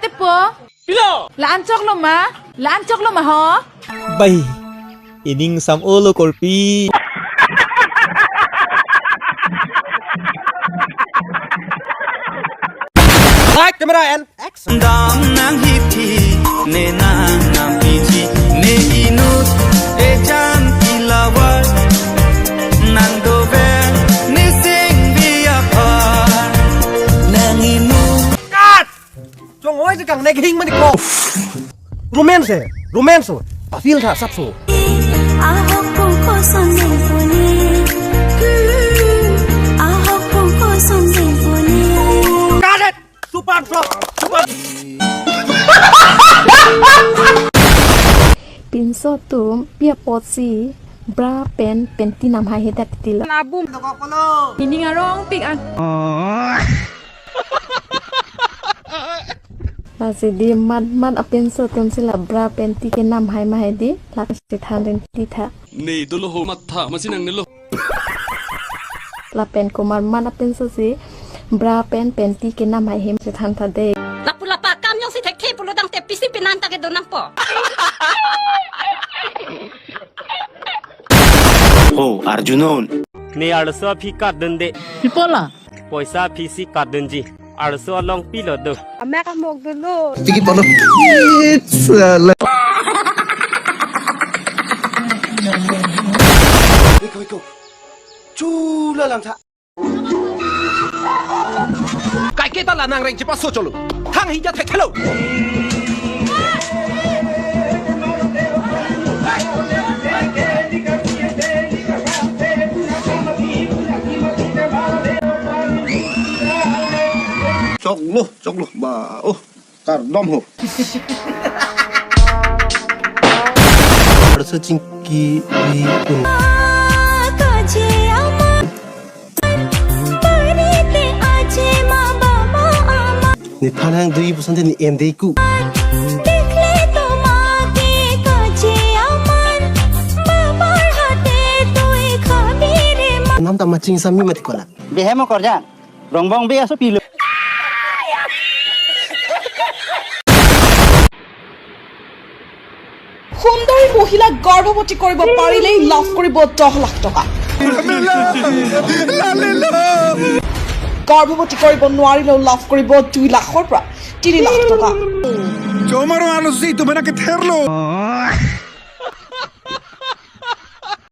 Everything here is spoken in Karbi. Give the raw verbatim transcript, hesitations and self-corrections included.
Po? Pilo? La-an choklo ma? La-an choklo ma ho? Bai, ining sam-olo korpi. Light, camera, and action. Dam nang hithi, ne nang nam iji, ne inut, ejan kilawar, nang dover, ne sing biapar, nang inut. Cut! Chong oi je kang nek hing mani ko. Romance, romance. Apil tha sapso. Ahok pungko sondeng puni. Ahok pungko sondeng puni. Got it! Super flop. Super. Pinso atum pi apotsi bra pen panty nam haihedet tilo. Labum. Ining arongpik an. Lasi di mat mat apinso atumsi la bra panty kenam hai ma hai di, lasi than rin ti tha. Ne dolo ho matha masi nangnelo. Lapen komat mat apinso si bra pen panty kenam hai hem si than tha de. Lapu lapa akam jongsi thekthe pulo tangte pisi penan ta kedo nangpo. Oh, Arjunon. Ne arloso aphi katdunde. Pipola. Poisa aphisi katdunji. Arloso along pilo do. Amek amok dolo. Tiki palo. Sala. Iko, iko. Chula langtha. Kaiketa la nangreng chepaso cholo. Thang hija thekthelo. Choklo, choklo, ba, oh, kardom ho. Arloso chingki di un. Nephan hang dui puson te ne-em dei ku. Nam ta maching sami mati kola. Behem korjan. Rongbong be aso pilo. সুন্দৰী মহিলা গৰ্ভৱতী কৰিব পাৰিলেই লাভ কৰিব দহ লাখ টকা। গৰ্ভৱতী কৰিব নোৱাৰিলেও লাভ কৰিব দুই লাখৰ পৰা তিনি লাখ টকা। Chomaro alo si tu bana ke therlo.